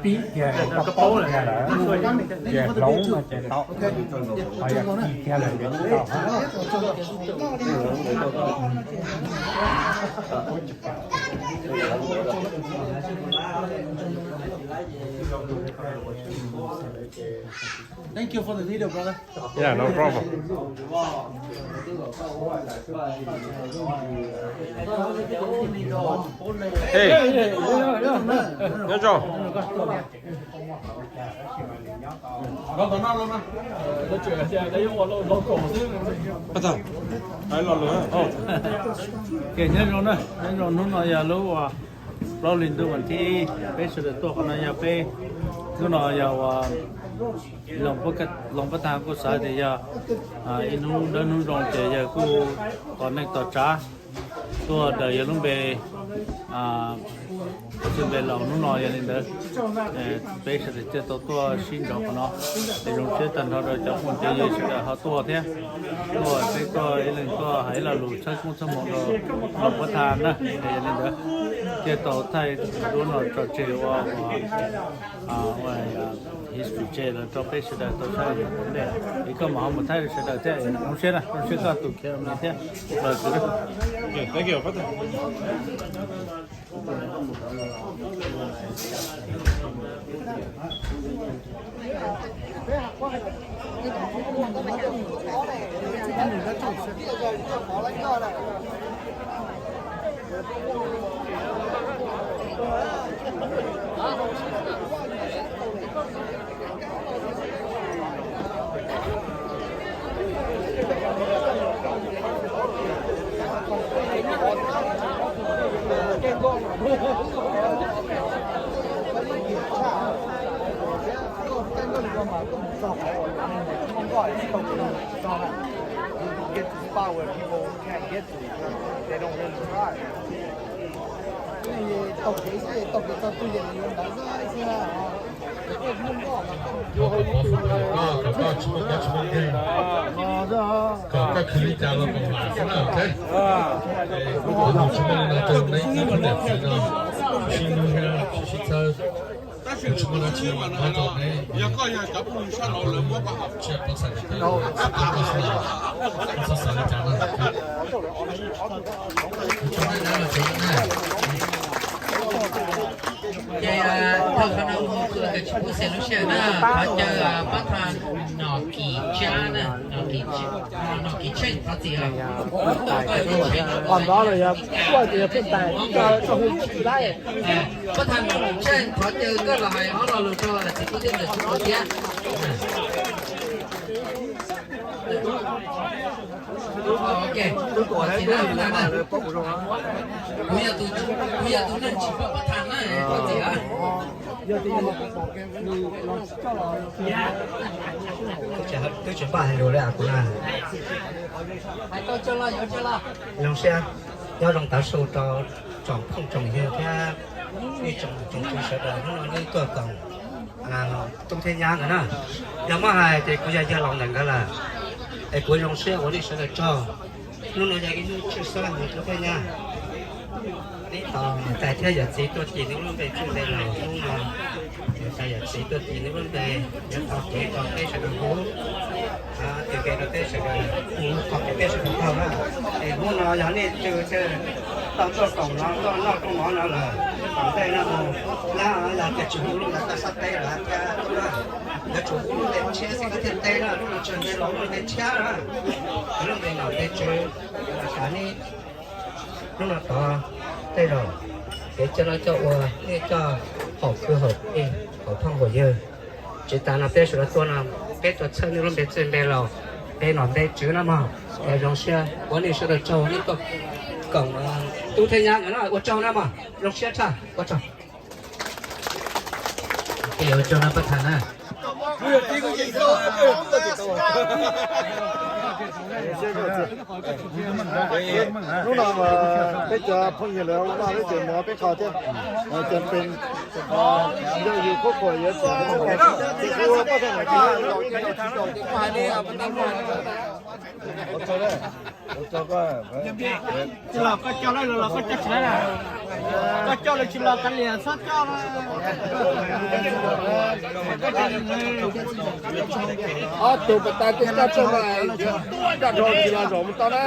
Pib kiag koj paub kiag lawm, ces hloov no ces tau, ho yog kis kiag lawm ces tsis tau. Thank you for the video, brother. Yeah, no problem. Hey, nyob zoo. Nyob zoo na, nyob zoo, hnub no yog lub uas plaub hlis ntuj vas thib ib, peb sawv daws tuaj qhov no yog peb, hnub no yog uas Loos Pab Thaj kuj xav tias yog ib hnub dawb hnub zoo ces yawg kuj tos neej tos tsav tuaj daws yawg lub npe, xwb npe laus hnub no. Yog li ntawd peb sawv daws thiaj tau tuaj sib ntsib qhov no. Es zoo siab tag nrho rau cov phooj cov ywg sawv daws ho tuaj thiab, tuaj peb tuaj ib leeg tuaj hais ib lo lus txhawb koob txhawb hmoov rau Loos Pab Thaj na. Es yog li ntawd thiaj tau thaij duab no tso tseg ua history tseg los rau peb sawv daws tau saib ua ntej. Es koj mam ho mus thaij rau sawv daws thiab. Zoo siab na, zoo siab koj tus khiav thiab. Kom koj khwv li cas los kom vam xwb na, ok? Kuv tsis muaj li no rau nej cov phooj ywg no, sib hlub thiab sib txhawb. Kuv tsis muaj dab tsi los vam rau nej, tsiaj pob txha tes taw, tsis tau koj xwb los, koj txhob xav li cas na. Kuv tso nej dab los tsev na. Ces thaum qhov no mus kuv tsis pub xes lub sij hawm na, thov caw Pab Thaj Nom Kim Tsab na, Nom Kim, Nom Kim Tsheej thov txim os. Pab Thaj Nom Kim Tsheej thov caw koj los hais ob lo lus rau txiv tub thiab ntxawm tub thiab. Ok, thov txim na, Pab Thaj na. Kuv yog tus, kuv yog tus neeg tsis pub Pab Thaj na, thov txim na. Twb tsis npaj hais lus li kuv na. Hais tau tso los yuav tso los. Zoo siab, nyob zoo tav su rau tsoom phooj tsoom ywg thiab ib tsoom tsoom tswv sawv daws hnub no nej tuaj koom tub thiab nyab ntawd na. Yog muab hais ces kuv yog yawg laus ntawm nkawd lawm, es kuv zoo siab ua nej sawv daws tsaug. Hnub no yog ib hnub tshwj xeeb ntawm tub thiab nyab. Neb tos niam tais thiab yawm txiv tuaj tis neb lub npe txwj npe laus hnub no. Niam tais yawm txiv tuaj tis neb lub npe, yuav tau kev rau peb sawv daws hu, tis npe rau peb sawv daws, hu kom peb sawv daws tau na. Es hnub no yog nej tsw tsw tau tuaj koom no tuaj noj rooj mov no lawm, tom ntej no mus, lab yog tias tsis hu lub ntawd koj sab teb lawm thiab, yuav tsum hu lub npe tshiab xwb koj thiaj teb na, lub no tsis yog npe laus, lub npe tshiab na, lub npe nom npe tswv. Xav neb hnub no tod tej zaum kev coj noj coj ua, nej coj haum kwv haum tij, haum phooj haum ywg. Tsis tas no peb sawv daws tuaj no, peb tuaj txhawb nej lub npe txwj npe laus, npe nom npe tswv na mog. Es zoo siab ua nej sawv daws tsaug, nej tuaj koom tub thiab nyab no ua tsaug na mog. Zoo siab tshaj, ua tsaug. Ua tsaug no pab tham na. Hnub no mas peb cov phooj ywg lawv ua noj peb tseem mus peb qho thiab, ces peb yog yus khuab khuam yuav tseem ua poj Los koj coj lawm los koj coj tsis tau, koj coj lawm tsis los kav liam txhob coj. Ob tug pas tas tej coj txog mas tuaj coj dhau tsis los zaum mus tau na.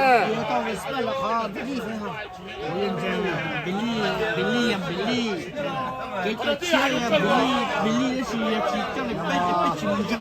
Kev coj tshiab yog Npis Lis, Npis Lis tab sis yog tsis coj li peb ces peb tsis mus ntseeg.